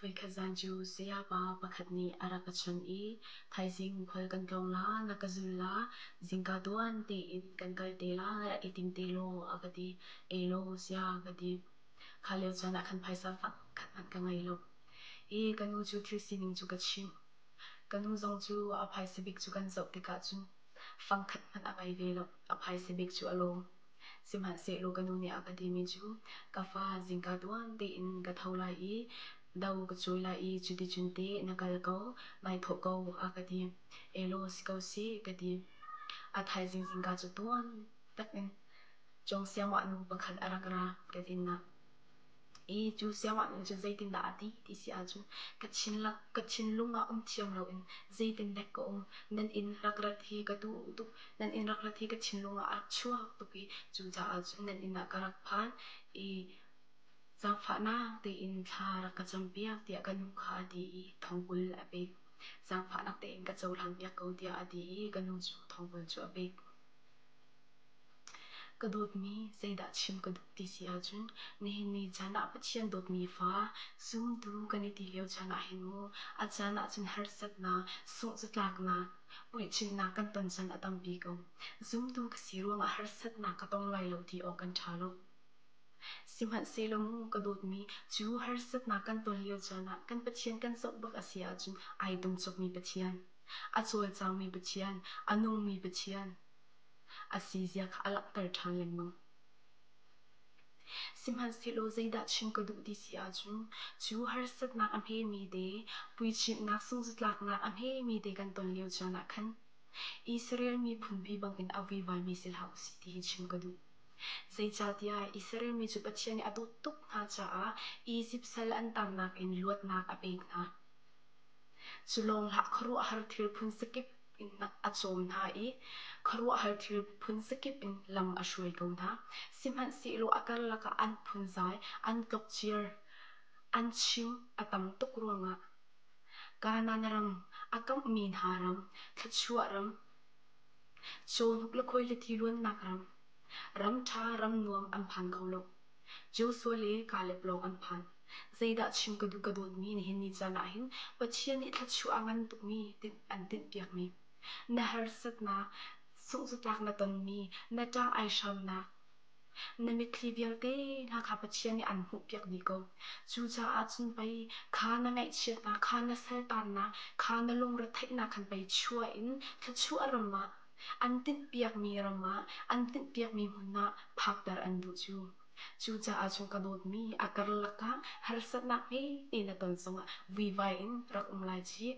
Voikhat zan cu sayapa pakhat nih a rak ka chawnh i thaizing khual kan tlawng la, na ka zul la, zingka tuan tein kan kal te la, rak i tim te law a ka ti. Elaw sia ka ti. Kha lio caan ah khan phaisa fak khat hmanh ka ngei lo. I ka nu cu thil sining cu ka chimh. Ka nu zong cu a phaisa bik cu kan zoh tikah cun fangkhat hmanh a ngei ve lo. A phaisa bik cu a lawm. Sihmanhsehlaw ka nu nih a ka timi cu ka fa zingka tuan tein ka tho lai i do ka cawi lai i cuticun teh na kal ko, nai thawh ko a ka ti. Elaw si ko sih ka ti. A thaizing zingka cu tuan takin Cawng siangmah nu pakhat a rak ra kan inn ah. I cu siangmah nu cu zeitindah a ti ti si ahcun ka thinlung ah um thiam loin zeitindek ka um. Nan inn rak rat hi ka duh tuk. Nan inn rak rat hi ka thinlung ah a rak chuak tuk i cucaah cun nan inn ah ka rak phan i zaangfahnak tein thla rak ka campiak tiah ka nu kha a ti i thongkul a pek. Zaangfahnak tein ka cohlanpiak ko tiah a ti i ka nu cu thongkul cu a pek. Ka dawtmi zeidah chim ka duh ti si ahcun nihin ni caan ah Pathian dawtmi fa zumtu kan i ti lio caan ah hin mu a caan ahcun harsatnak, sungh-zatlaknak, puicimhnak kan ton caan a tampi ko. Zumtu ka si ruangah harsatnak ka tong lai lo ti awk kan ṭha lo. Sihmanhsehlaw mu ka dawtmi cu harsatnak kan ton lio caan ah kan Pathian kan zoh bak a si ahcun ai dum cawkmi Pathian, a cawlcangmi Pathian, a nungmi Pathian, a si zia kha a langhter ṭhan lengmang. Sihmanhsehlaw zeidah chim ka duh ti si ahcun cu harsatnak a hmemi te, puicimhnak sungzatlaknak a hmemi te kan ton lio caan ah khan Israel miphun pi bangin a vuivaimi si hlah usih ti hi chim ka duh. Zeicahtiah Israel mi cu Pathian nih a dawt tuk hna caah Izipt sal an tangnak in luatnak a pek hna. Cu lawng hlah khuaruahhar thil phun zakip in a cawm hna i khuaruahhar thil phun zakip in lam a hruai ko hna. Sihmanhsehlaw a karlak ah an phunzai, an tlokciar, an chim a tam tuk ruangah Kanaan ram, a kamhmi hna ram, thluachuah ram, cawhnuk le khuailiti luannak ram, ram ṭha ram nuam an phan kho lo. Joshua le Kaleb lawng an phan. Zeidah chim ka duh ka dawtmi nihin ni caan ah hin Pathian nih thluachuah a ngan tukmi an tinhpiakmi, na harsatnak, sunghzatlak na tonmi, na ṭah ai hramnak, na mitthli vialte hna kha Pathian nih an hmuhpiak dih ko. Cucaah cun pei kha na ngaihchiatnak, kha na saltannak, kha na lungretheihnak khan pei chuah in thluachuah ram ah an tinhpiakmi ram ah, an tinhpiakmi hmun ah phakter an duh cu. Cucaah cun ka dawtmi a karlak ah harsatnak hmete na ton zongah vuivai in rak um lai cih.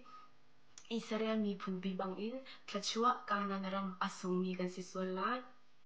Israel miphun pi bangin thluachuah Kanaan ram a sungmi kan si sual lai.